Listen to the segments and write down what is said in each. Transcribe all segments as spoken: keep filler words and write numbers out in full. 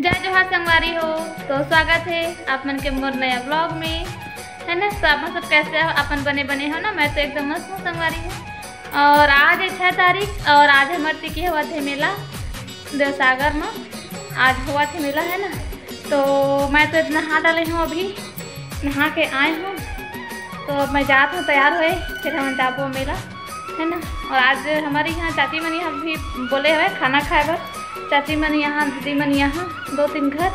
जय जोहार संगवारी हो, तो स्वागत हे आप मन के मोर नया vlog में, है ना। तो आप मन सब कैसे हो? अपन बने बने हो ना? मैं तो एकदम मस्त हूँ संगवारी हो। और आज हे छः तारीख और आज हमर तिकी होवत हे मेला देवसागर में। आज होवत हे मेला, है ना। तो मैं तो नहा डाले हूँ, अभी नहा के आए हूँ, तो अब मैं जात हूँ तैयार होए, फिर हम जाबो मेला, है ना। और आज हमारे यहाँ चाची मन यहाँ भी बोले हुए खाना खाए बर, चाची मन यहाँ, दीदी मन यहाँ दो तीन घर,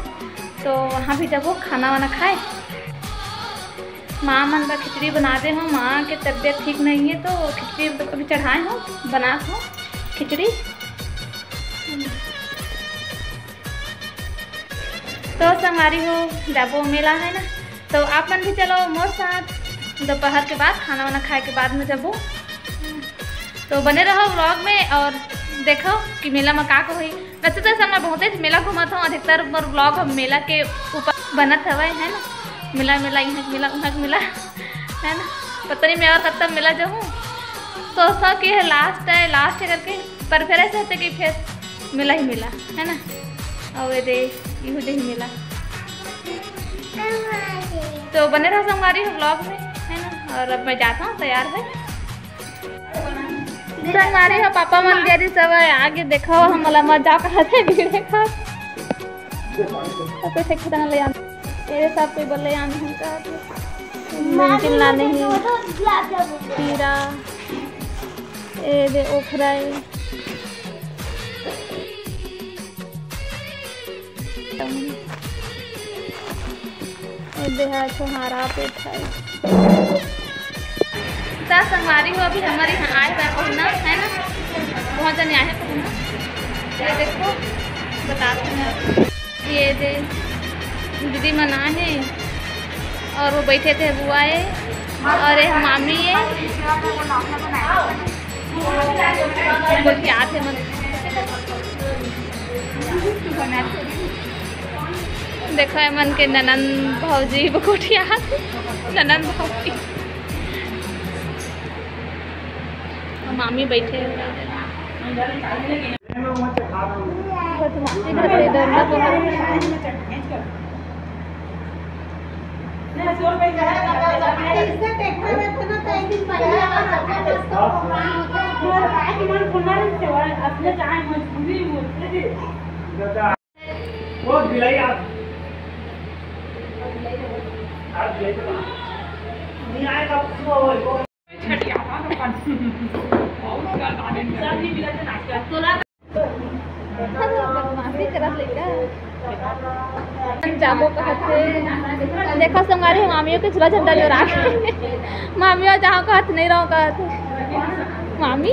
तो वहाँ भी जाबो खाना वाना खाए। माँ मन बर खिचड़ी बना दे हूँ, माँ के तबीयत ठीक नहीं है तो खिचड़ी अभी चढ़ाए हूँ, बना हूँ खिचड़ी। तो संगवारी हो, जाबो मेला, है ना, तो आप मन भी चलो मोर साथ। दोपहर के बाद, खाना वाना खाए के बाद में जाबो। तो बने रहो vlog में और देखो कि मेला में का का होही। वैसे तो इस समय बहुते मेला घूमत हूँ, अधिकतर मोर vlog हम मेला के ऊपर बनत हवय, है ना। मेला, मेला, यहाँ के मेला, वहाँ के मेला, है ना। पता नहीं मैं और कब तक मेला जाऊँ। सोचता कि ये last है, last है करके, पर फिर ऐसे होते कि फिर मेला ही मेला, है ना। और ये दे, इहू दे ही मेला। तो बने रहो संगवारी vlog में, है ना। और अब मैं जाता हूँ, तैयार है संगवारी हो। पापा मन गए सब आगे, देखो हम वाला मत जाओ, कहा थे भीड़े का। तो कोई ठेक ठेकाना ले आना। ये सब कोई बोले आने हम का। नमकीन लाने ही। खीरा। ए दे ओखरा ए। ए दे हा छोहारा पेट है। त संगवारी हो, अभी हमारे यहाँ आए हुए पहुना, है ना, बहुत जने आए हैं पहुना। ये देखो, बताते हैं आपको। ये दे दीदी मन आए हैं और वो बैठे थे, बुआ है और ये मामी है। बोल के आते मन। देखो, एमन के ननन भौजी बकोटिया, ननन भौजी, मामी बैठे हैं। बदमाशी करते डरना बहुत। बदमाशी करत लइका। जाबो कहत हे। देखो संगवारी, मामियों के झूला झंडा जो राख। मामियों जाओ कहत, नहीं रहो कहत। मामी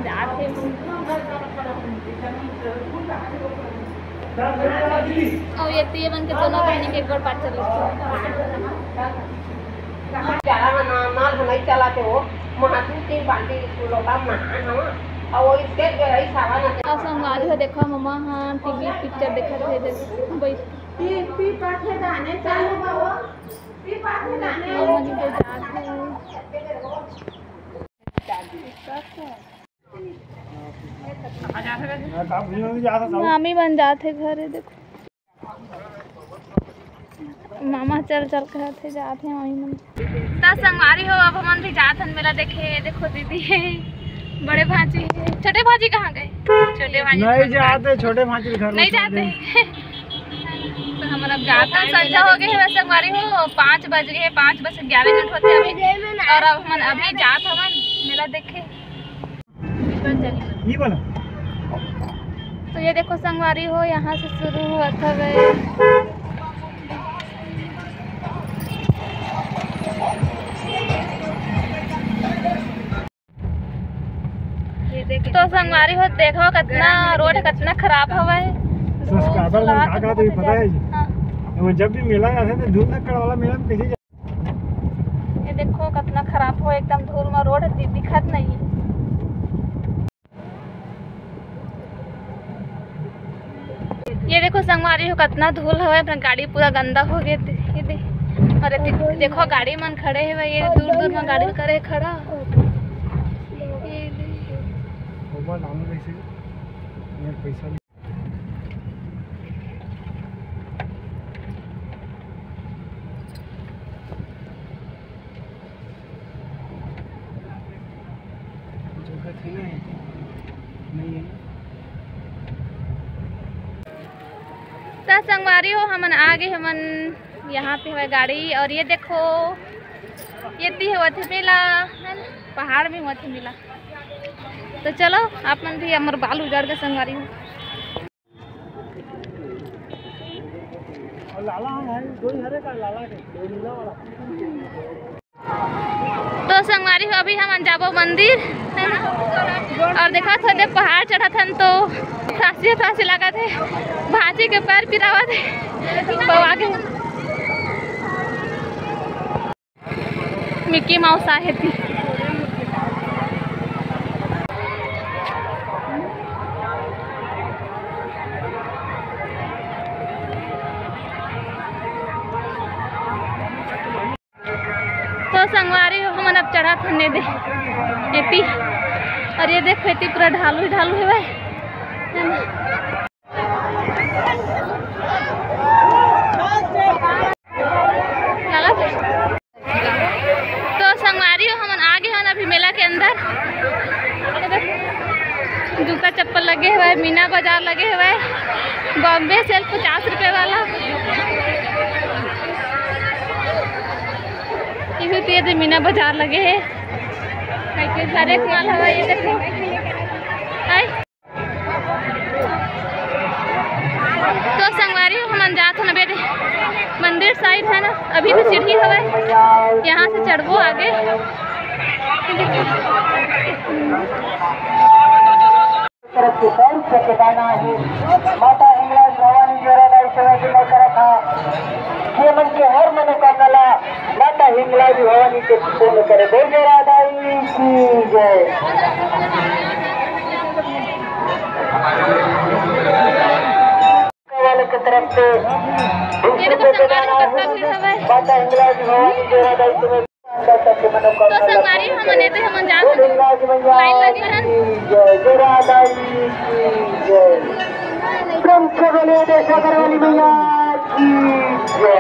जात हे। अउ ये तीन मन के दोनों बहिनी के एक बार पार चल। जाड़ा में ना, नल ह नइ चलत हे, वो महा दू तीन बाल्टी लोटा नहाए हवं, अउ वो इतने गहराई सावन आथे। अउ संगवारी हो, देखो, मम्मा ह टीवी पिक्चर देखत हे, देखो, बैठ के। पी, पी पाथे दाने चालू बाबू, पी पाथे दाने। अउ मनी तो जात हे। मामी मन जात हे घरे, देखो। मामा चल चल कहत हे, जात हे मामी मन। त संगवारी हो, अब हमन भी जात हन मेला देखे। देखो दीदी हे, बड़े भांजी हे, छोटे भांजी कहाँ गए? छोटे भांजी नहीं जाते, छोटे भांजी घर नहीं जाते। तो हमन अब जात हन, संझा हो गए हे संगवारी हो, पाँच बज गए हे, पाँच बज के ग्यारह मिनट होथे अभी। और अब हमन अभी जात हवन मेला देखे। ये वाला। तो ये देखो संगवारी हो, यहाँ से शुरू होत हवे। तो संगवारी हो, देखो कतना रोड कतना खराब हवे। सब्सक्राइबर मन का कहत हे पता हे जी? हाँ। वो जब भी मेला जाथे तो धूल धक्कड़ वाला मेला में कैसे ये देखो कतना खराब हो, एकदम धूल में रोड दि-, दिखत नहीं। ये देखो संगवारी हो, कतना धूल हवे, अपना गाड़ी पूरा गंदा हो गए। ये दे, अरे दे-, देखो गाड़ी मन खड़े हे, ये दूर दूर में गाड़ी करे खड़ा। ये दे। ओमा नाम कैसे? मैं पैसा नहीं। संगवारी हो, हमन आ गे, हमन यहाँ पे हवय गाड़ी, और ये देखो, ये ती होवत हे मेला, है ना? पहाड़ में होवत हे मेला। तो चलो, आप मन भी हमर बाल उजाड़ के संगवारी हो। और लाला है, दो ही हरे का लाला के, दो नीला वाला। तो संगवारी हो, अभी हमन जाबो मंदिर, है ना? और देखा थोड़े पहाड़ चढ़त हन तो फ्रांसी फ्रांसी लागत हे, भांची के पैर पिरावत हे, बवा के मिक्की माउस आहे ती। तो संगवारी हो, हमन अब चढ़त हन एदे, एती। और ये देखो, एती पूरा ढालू ही ढालू हे भाई, है ना? तो संगवारी हो, हमन आ गे हन अभी मेला के अंदर। जूता चप्पल लगे हुए, मीना बाजार लगे हुए, बॉम्बे सेल पचास रुपए वाला। इहू ते दे मीना बाजार लगे हे, हर एक माल हवा। ये देखो, हाय। तो संगवारी हो, हमन जात हन अबे दे मंदिर साइड, है ना, अभी भी सीढ़ी हवय, यहाँ से चढ़बो आगे। तरफ से सौ रुपये के दाना है। माता हिंगलाज भवानी जोरा दाई सेवा की मैं करत हा। ये मन के हर मनोकामना ला माता हिंगलाज भवानी के पूर्ण करे। बोल जोरा दाई की जय। वाले की तरफ से बीस रुपये के दाना है। माता हिंगलाज भवानी जोरा दाई सेवा तो संगवारी, हमन एदे हमन जात हन। लाइन लगे हन। जय, जय राधा जी की जय। प्रेम से बोलिए जय सागर वाली मैया की जय।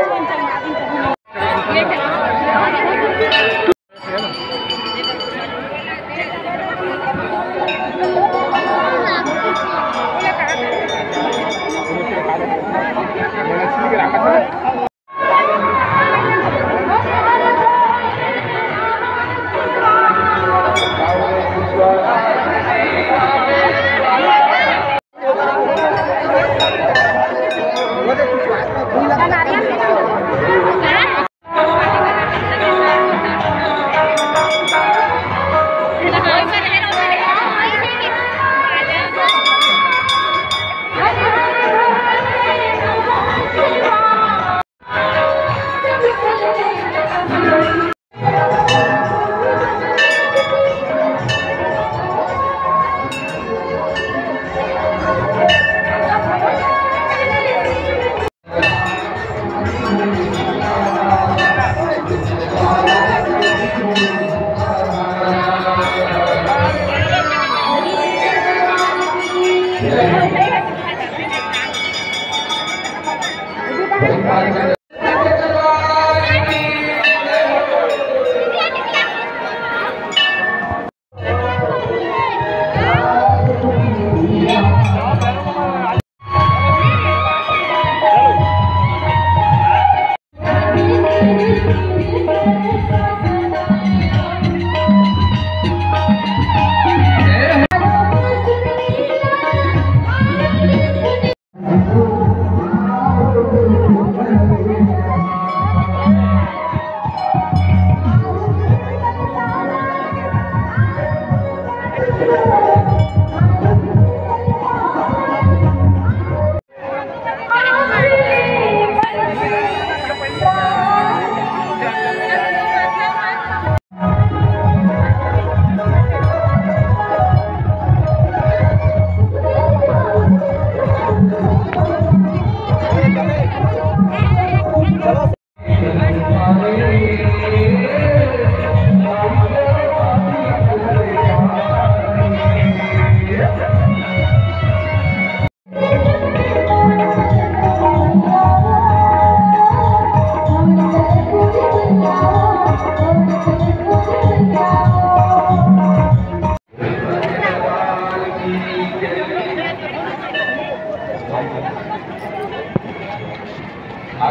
ये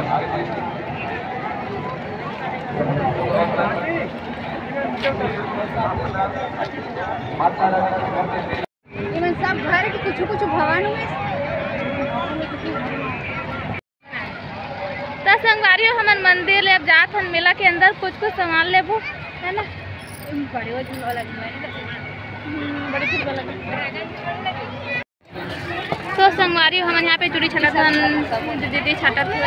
मन सब घर के कुछ कुछ भवन में। त संगवारी हो, हमन मंदिर ले अब जात हन मेला के अंदर, कुछ कुछ सामान लेबो, है ना? बड़े वो झूला लगे, हम्म, बड़े झूला लगे। तो संगवारी हो, हमन यहाँ पे चूड़ी छाटत हन, दीदी छाटत हन।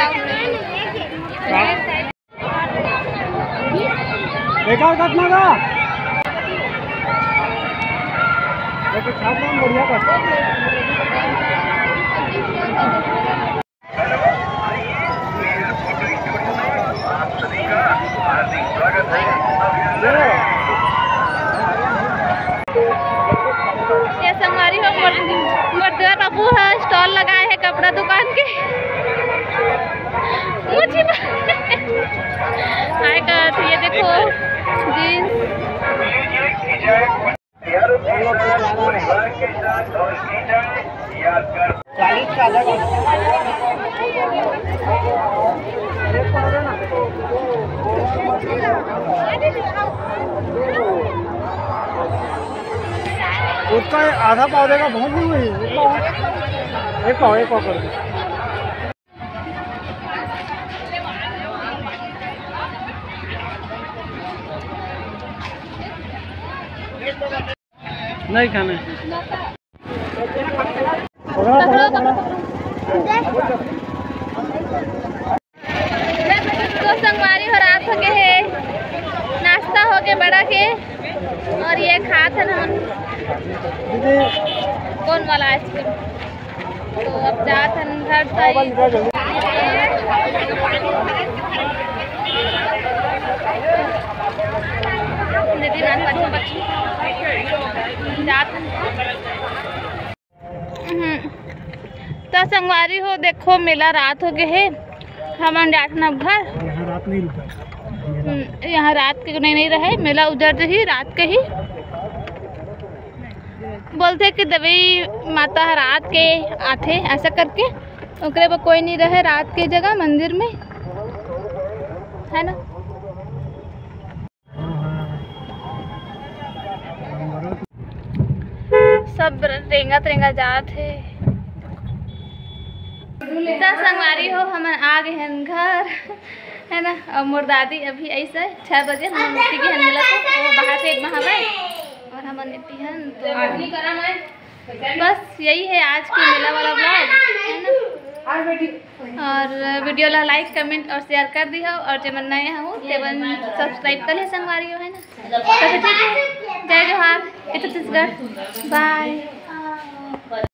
एकर कतना बा? एकर छाप लो, बढ़िया कर। ये संगवारी हो, मोर, मोर देवर बाबू ह stall लगाए हे कपड़ा दुकान के। मुझे हाय कर, ये देखो jeans। उसका आधा पाव देगा, बहुत नहीं हुई, एक पाव, एक पाव, एक पाव कर दो। नहीं खाना है। तो संगवारी हो, रात हो गए हे, नाश्ता हो गए बड़ा के, और ये खात हन हमन कोन वाला आइसक्रीम। तो अब जात हन घर साइड। दीदी नान बच्चों बच्ची जात हन। हम्म। तो संगवारी हो, देखो, मेला रात हो गए हे, हमन जात हन अब घर। यहाँ रात नहीं रुका। हम्म, यहाँ रात के नहीं, नहीं रहे, मेला उजर ही रात के ही। बोलथे कि देवी माता ह रात के आथे, ऐसा करके ओकरे बर कोई नहीं रहे रात के जगह मंदिर में, है ना? सब रेंगत रेंगत जात हे। त संगवारी हो, हमन आ गए हन घर, है ना? और मोर दादी अभी ऐसे छः बजे हमन निकल गए हन मेला से, वो बाहर से एक महावे और हमन एती हन। तो बस यही है आज के मेला वाला vlog, है ना? और video ला like, comment और share कर दिहो, और जे मन नए हो ते मन subscribe कर ले संगवारी हो, है ना? तो ठीक है, जय जोहार, जय छत्तीसगढ़, bye।